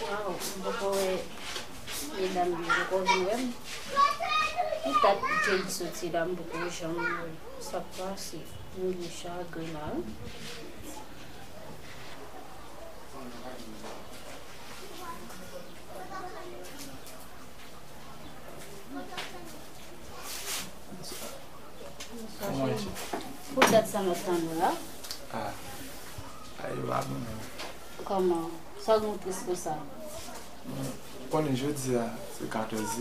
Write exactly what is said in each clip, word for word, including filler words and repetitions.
Waw, m poko wè medam yo poko vin wè m. Ki dat Jade soti la, m poko janm wè l. Sa k pase? M gen chagren la wi. Kòman w ye? Pou dat sa m ap tann ou la. Ah. Ay, yo pa bon menm. Kòman? Sa w gen w tris konsa? Bon, ou konnen jodi a, se katòz,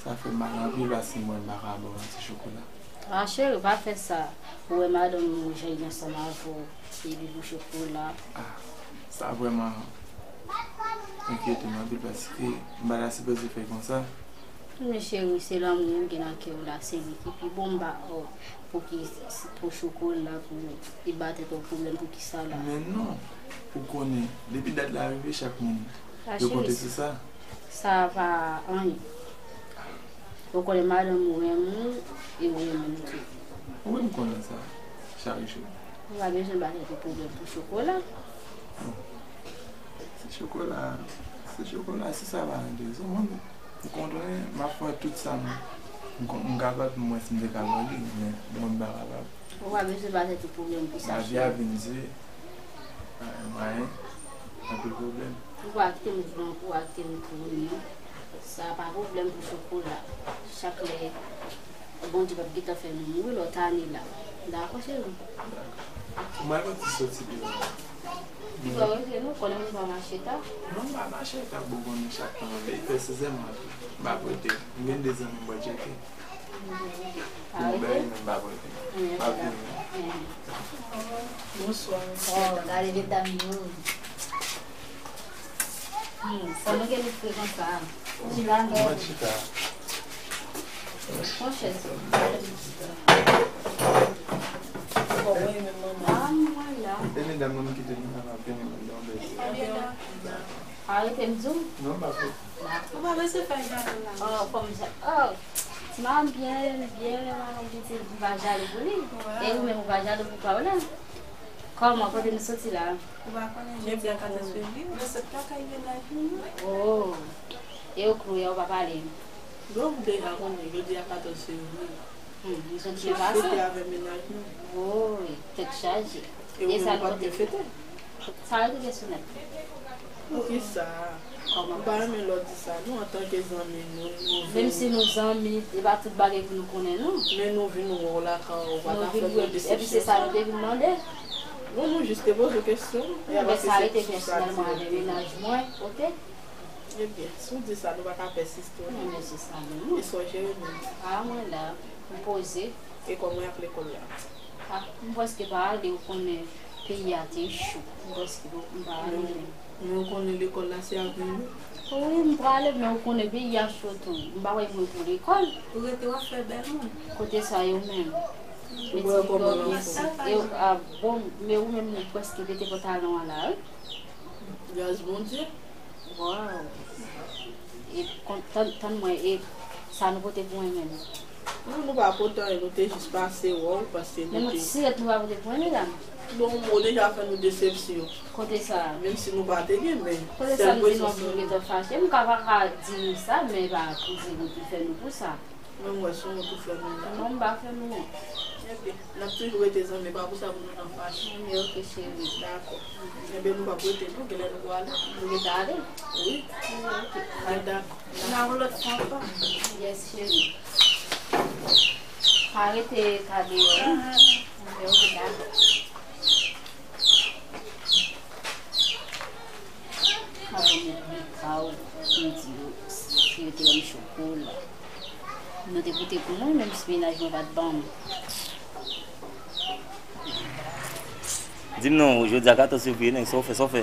sa fè m mal anpil paske mwen m pa ka ba w yon ti chokola. Ah, cheri, pa fè sa. Ou wè madanm ou jan l ansanm avè w, epi pou chokola. Ah, sa vrèman enkyete m anpil paske m pa ta sipoze fè konsa. Men cheri, se lanmou ou gen nan kè w la, se li ki pi bon, m pa, oh, pou ki, pou chokola, pou li ba tèt ou pwoblèm, pou ki sa la. Men non, ou konnen, depi dat la rive, chak moun yo konte sou sa. Sa pa anyen. Ou konnen madanm ou renmen w, e ou renmen l tou. Wi, m konnen sa, chak jou. Ou pa bezwen ba tèt ou pwoblèm pou chokola. Bon. Se chokola, se chokola, si sa pa yon rezon, mwen, ou konnen, m ap fè tout sa m, m kon-, m kapab, m wè si m te ka ba li, men mwen m pa kapab. Ou pa bezwen ba tèt ou pwoblèm pou sa, cheri. Lavi a vin di, pa gen mwayen, anpil pwoblèm. Ou pa kite m pran kou, ou pa kite m kouri, non. Sa pa pwoblèm pou chokola. Chak lè Bondye p ap gentan fè nou mouri lè w ta ne la. Dakò, cheri? Dakò. Ou mèt soti deyò. Ki bò w rete, non? Konnen moun pa mache ta? Non, m pa mache ta, bon, konnen chak tan, e fè sezè m antre. M pa prete. M gen de zanmi m bò djeke. Bon, ben, m pa prete. M ap vini. Bonswa, mesye. Oh, gade medam yo. Hmm, sa nou gen nou fre konsa. Chita la, non. Mwen chita. Pran chèz. Ah, mwen la. E medam nan m kite nou la, m ap vini, mwen, non, bèl. Arete m di w. Non, m pa fè. Ou pa bezwen fè jalou la. Oh, fò m ja-, oh. Ti manman byen, byen, manman piti, m pa jalou pou li. Wi. E ou menm, ou pa jalou pou pa w la. Kòman, kote nou soti la? Ou pa konnen jodi a katòz fevriye, nou sot lakay mennaj nou, wi. Oh. E ou kwè ou pa pale? Donk, ou deja konnen, jodi a katòz fevriye. Hmm, nou sot byen pase. Fete avè mennaj nou. Oh, wi, tèt chaje. E ou menm, ou p ap vin fete? Sa yo te gen sou nèt. Poukisa? Kòman? M pa renmen lè w di sa, non, antanke zanmi, nou, nou vin. Menm si nou zanmi, e pa tout bagay pou nou konnen, non. Men nou vin wè w lakay, ou pa ta fè nou desepsyon. Epi se sa nou te vin mande. Non, nou jis te poze w kesyon. Ebyen, sa rete pèsonèl mwen avè mennaj mwen, oke? Ebyen, si w di sa, nou pa ka pèsiste, non. Men se sa menm, non. E sa w jere menm? A, mwen la, m poze. E kòman y ap lekòl la? A, m prèske pa ale, ou konnen peyi a te cho. M prèske, m pa ale menm. Men ou konnen lekòl la se avni nou. Wi, m prale, men ou konnen peyi a cho tou. M pa wè mwen pou lekòl. Ou rete w ap fè bèl moun. Kote sa yo menm? Ou wè kòman l anfòm. E, a, bon, men ou menm ou prèske pete pantalon an la, wi. Gras Bondye. Waw. E kon-, tann, tann mwen, e sa nou pote pou mwen menm? Non, nou pa pote anyen, nou te jis pase wè w, paske nou te. Men nou ti rèt nou pa pote pou mwen, medam. Bon, ou deja fè nou desepsyon. Kote sa? Menm si nou pa te gen, men sèl prezans nou. Kote sa nou di nou gentan fache? M ka pa ka di nou sa, men pa pou di nou ki fè nou pou sa. Men m wè se yon tou fè nou la. Non, m pa fè nou. Ebyen, n ap toujou rete zanmi, pa pou sa pou nou nan fache. Ebyen, oke, cheri. Dakò. Ebyen, nou p ap rete, non, genlè nou prale. Nou rete ale? Wi. Ebyen, oke. Ebyen, dakò. N a yon lòt fwa ankò. Yes, cheri. Pa rete ta deyò, non. Ebyen, oke, dakò. Avan m bliye ba w, m di yo, si yo te ban m chokola. Nou te pote pou mwen, menm si mennaj mwen pa t ban m. Di m non, jodi a katòz fevriye, nèg, sa w fè, sa w fè?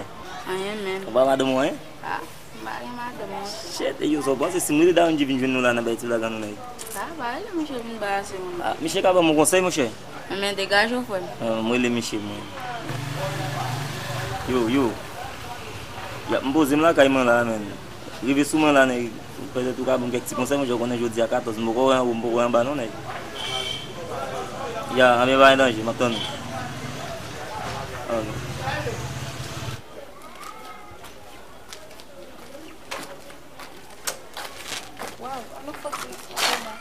Anyen menm. Ou pa madanm ou anyen? Ah. M pa gen madanm, monchè. Shit, e yo, sa w panse si m rele Darandji vin jwenn nou la nan bay ti blagan nou la? Sa va, rele misye vin bay ase moun. Ah, misye ka ban m yon konsèy, monchè? Men degaje w, frè m. Ah, m rele misye, mwen. Yo, yo. Y ap, m poze m lakay mwen la, menn. Rive sou mwen la, nèg. Petèt ou ka ban m kèk ti konsèy, monchè, ou konnen jodi a katòz, m poko wè anwo, m poko wè anba non, nèg. Ya, anben pa gen danje, m ap tann ou. Ah, non. Waw, ann fòk se sa.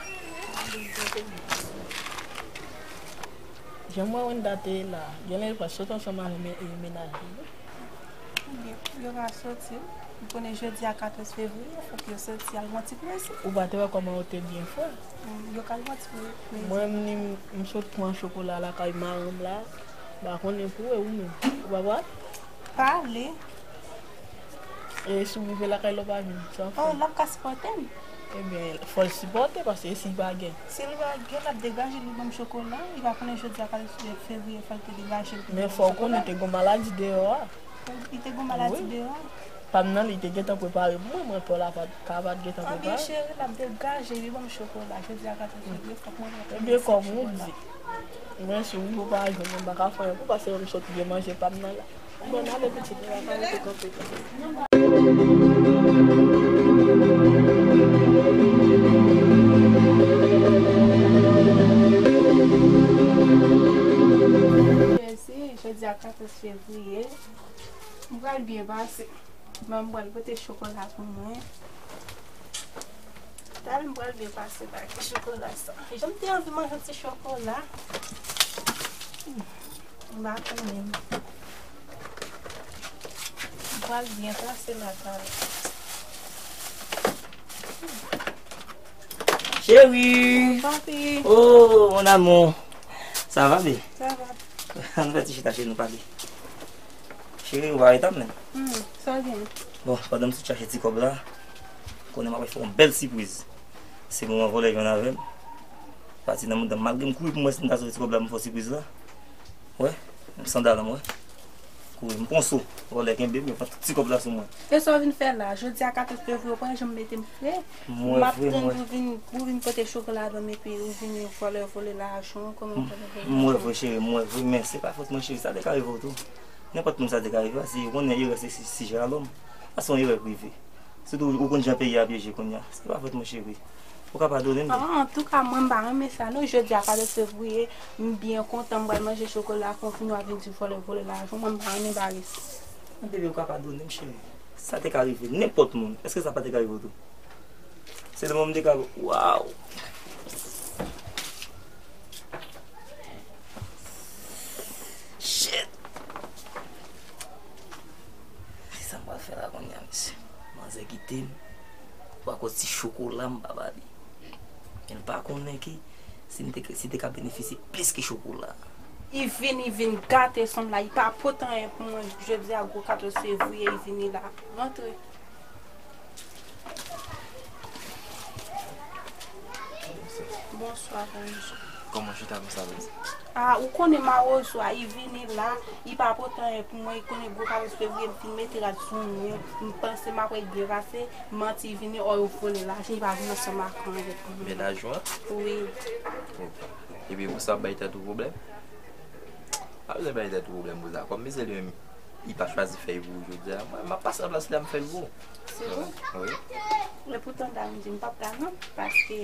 Jan mwen wè n date la, genlè yo pral sot ansanm avè men-, e, mennaj li wi. Ebyen, yo ka soti. Ou konnen jodi a katòz fevriye, fòk yo soti al yon ti plezi. Ou pa te wè kòman yo te byen fè? Mm, yo ka al yon ti plezi. Mwen menm, m sot pran chokola lakay marenn m la. M pa konnen pou ou, ou menm. Ou pa pral? Pale. E si w rive lakay la, w pa vin, sa w fè? Oh, l ap ka sipòte m. Ebyen, fò l sipòte, paske e si l pa gen? Si l pa gen, l ap degaje l, li ban m chokola. Li pa konnen jodi a katòz fevriye, fò l te degaje l. Men fò w konnen, te gen maladi deyò a. Li te gen maladi deyò a? Pa m nan, li te gentan prepare pou mwen, mwen pè w la pa t ka pa t gentan prepare. Anben, cheri, l ap degaje, li ban m chokola. Jodi a katòz fevriye, fòk mwen rantre. Ebyen, kòm ou di, mwen si w rive w pa jwenn mwen, m pa ka fè anyen pou, paske m sot byen manje pa m nan la. Bon, n ale pitit, nou pa rete kanpe. Jodi a katòz fevriye, m pral byen pase. Manman m pral pote chokola pou mwen. Talè m pral byen pase ba ki chokola sa. Jan m te anvi manje yon ti chokola. M pa konnen. M pral byen pase la talè. Cheri! Papi! Oh, mon amour! Sa va, bebe? Sa va. Ann fè ti chita cheri nou pale. Cheri, ou pa reta m menm. Hmm, sa w gen? Bon, pandan m sot chache ti kòb la, konnen m ap fè yon bèl sipriz. Se moman vòlè jwenn avè m. Pati nan mouda m, malgre m kouri pou m wè si m ta sove ti kòb la pou m fè w sipriz la. Wè, m sandal an m wè. Kouri, m pran so. Vòlè kenbe m, yo pran tout ti kòb la sou mwen. E sa w vin fè la? Jodi a katòz fevriye, ou pa janm mete m fre. M ap tann ou vin, ou vin pote chokola ban m epi ou vini vòlè vòlè lajan, kòman vòlè vòlè lajan? M wè vre, cheri, m wè vre, men se pa fòt mwen, cheri, sa te ka rive w tou. Nenpòt moun sa te ka rive, paske ou konnen erè se si-, sijè a lòm. Sa se yon erè ki rive. Sitou ou konn jan peyi a pyeje kounye a. Se pa fòt mwen, cheri. Ou ka padone m. Ah, antouka, mwen m pa renmen sa non. Jodi a katòz fevriye, m byen kontan, m pral manje chokola, konfime w ap vin di vòlè vòlè lajan, mwen m pa renmen bagay sa. Bebe, ou ka padone m, cheri. Sa te ka rive nenpòt moun. Èske sa pa te ka rive w tou? Se lè mwen m te ka, waw! Shit! Kisa m pral fè la kounye a, mesye? Manzè kite m pou akoz ti chokola m pa ba li. Men l pa konnen ke si m te, si te ka benefisye plis ke chokola. Li vini, li vin gate san m la, li pa pote anyen pou mwen jodi a gwo katòz fevriye, li vini la. Rantre. Bonswa, bonswa. Kòman chita konsa, bèl? Ah, ou konnen mawozo a, li vini la, li pa pote anyen pou mwen, li konnen gwo katòz fevriye, m fin mete rad sou mwen, m panse m ap wè l byen pase, manti, li vini, ò, yo vòlè lajan, li pa vin ansanm ak anyen pou mwen. Mennaj ou an? Wi. Epi pou sa, w ap bay tèt ou pwoblèm? Pa bezwen bay tèt ou pwoblèm pou sa. Kòm misye li menm, li pa chwazi fè l pou ou jodi a, mwen, m ap pase nan plas li a, m fè l pou ou. Se vre? Wi. Epoutan, Darandji, m p ap ta non, paske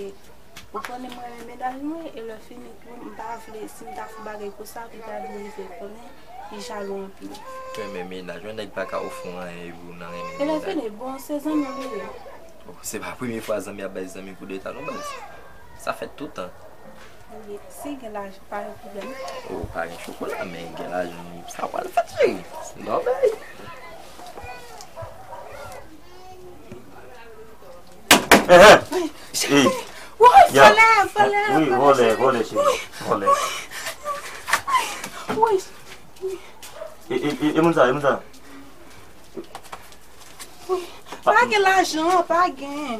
ou konnen mwen renmen mennaj mwen, e lè fini tou, m pa vle, si m ta fè bagay konsa, pou ta vin rive konnen, li jalou anpil. Renmen mennaj, yon nèg pa ka ofri w anyen epi w nan renmen mennaj. E lè fini, bon, se zanmi w li ye. Bon, se pa premye fwa zanmi ap bay zanmi koudeta non, baz. Sa fèt toutan. Wi, si gen lajan, pa gen pwoblèm. Oh, pa gen chokola, men gen lajan, sa pral fèt, cheri. Nòmal. Eh, eh. Ey. Woy, vòlè, vòlè, wi, vòlè, vòlè, cheri. Vòlè. Woy. E, e, e, e moun sa, e moun sa. Pa gen lajan, pa gen.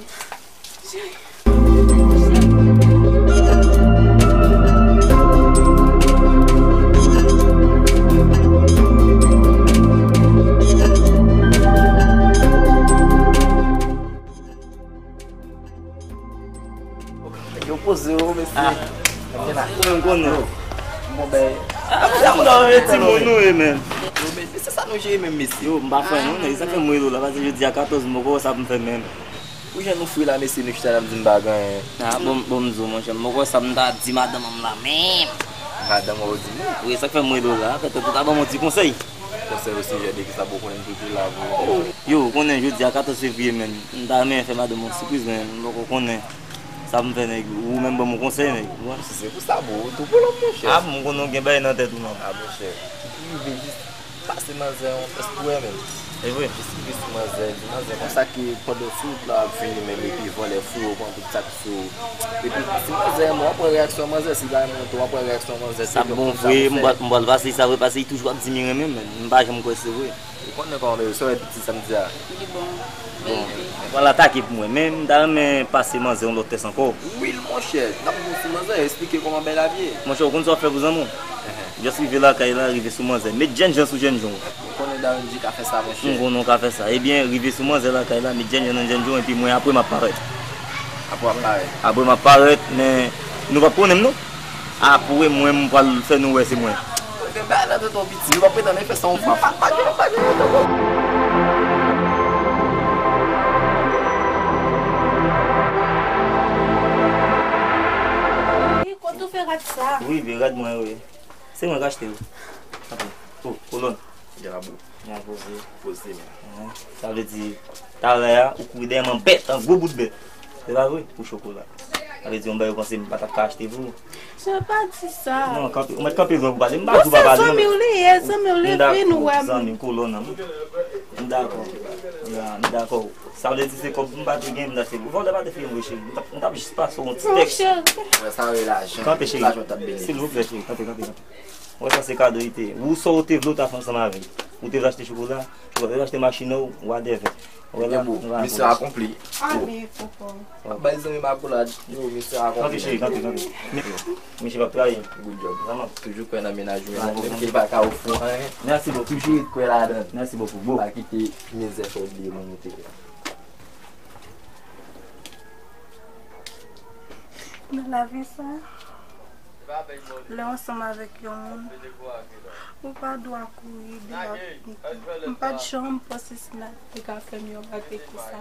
Poze yo, mesye. Ah. Ou menm konnen. Bon, ben. Ah, sa moun nan vle ti moun nou ye, men. Yo, men, se sa nou jere menm, mesye. Yo, m pa fè non, nèg, sa fè m rele w la, paske jodi a katòz m poko wè sa pou m fè menm. Ou jan nou fre la, mesye, nou chita la, m di m pa gen anyen. Ah, bon, bon, m di w, monchè, m poko wè sa m ta di madanm an m la menm. Madanm ou di non? Wi, sa k fè m rele w la, petèt ou ta ban m yon ti konsèy. Konsèy osijè de kisa pou konnen m toujou la pou. Yo, ou konnen jodi a katòz fevriye, men, m ta renmen fè madanm yon sipriz, men, m poko konnen. Sa pou m fè, nèg? Ou menm ban m yon konsèy, nèg. Ou wè? Si se pou sa, bon, ou tou pou lòt, monchè. Ah, bon, m konnen w gen bagay nan tèt ou, non? Ah, monchè. Ou rive jis pase manzè yon tès pou wè, menm. E vre? Jis rive sou manzè, di manzè konsa ke pandan sou wout la ap vini, menm, epi vòlè foure w, pran tout sa k sou ou. Epi, si manzè renmen w, w ap wè reyaksyon manzè, si l pa renmen w tou, w ap wè reyaksyon manzè. Sa bon vre, m pral, m pral pase sa vre, paske li toujou ap di m li renmen m, men m pa janm kwè se vre. Ou konnen kòman bagay yo, sa w wè piti sa m di a? Li bon. Bon, w al atake pou mwen, men m ta renmen pase manzè yon lòt tès ankò. Wi, monchè, n ap bon sou manzè, eksplike kòman bagay la ye. Monchè, ou konn sa w ap fè pou zanmi w? Just rive lakay la, rive sou manzè. Met jènjan sou jènjan w. Ou konnen Darendji ka fè sa, monchè. M konnen w ka fè sa. Ebyen, rive sou manzè lakay la, met jènjan nan jènjan w, epi mwen apre m ap parèt. Apre w ap parèt? Apre m ap parèt, men nou p ap konnen m non. Apre mwen, m pral fè nou wè se mwen. Gen bagay nan tèt ou piti, ou p ap pretann fè sa yon fwa. Pa, pa gen, pa gen, pa gen. Wi, kote w fè rad sa? Wi, vye rad mwen, wi. Se mwen k achte yo. Atann. Oh, kolòn. Grabo. Mwen poze. Poze, men. Sa vle di, talè a, ou kouri dèyè m an bèt, an gwo bout bèt. Se pa vre? Pou chokola. Sa vle di, yon bagay ou panse m pa t ap ka achte pou ou? Sè, pa di sa. Non, kanpe, ou mèt kanpe lwen pou pale. M pa di w pa pale, non. Zanmi w li ye, zanmi w li, epi nou wè m. Zanmi m, kolòn nan. M dakò. Ya, m dakò. Sa vle di se kòb m pa te gen, m ta se vòlè pa te fè m vre, cheri. M t ap, m t ap jis pase yon ti tèks. Monchè. Wè sa, wè lajan. Kanpe, cheri. Lajan t ap beni. Silvouplè, cheri, kanpe, kanpe, kanpe. Wè sa se kado li te ye. Ou sa w te vle w ta fè ansanm avè l. Ou te vle achte chokola, ou te vle achte machin nan, whatever. Wè la, misyon akonpli. Ale, papa. Bay zanmi m akolad. Yo, misyon akonpli. Kanpe, cheri, kanpe, kanpe. Misye p ap trayi. Good job. Vrèman. Toujou kwè nan mennaj ou, menm ke l pa ka ofri w anyen. Merci beaucoup. Toujou ret kwè ladan l. Merci beaucoup, bro. Pa kite mizè fè w bliye moun ou te ye. Nan lavi sa, lè w ansanm avèk yon moun, ou pa dwa kouri de lòt nèg. M pa t janm panse si Nat te ka fè m yon bagay konsa.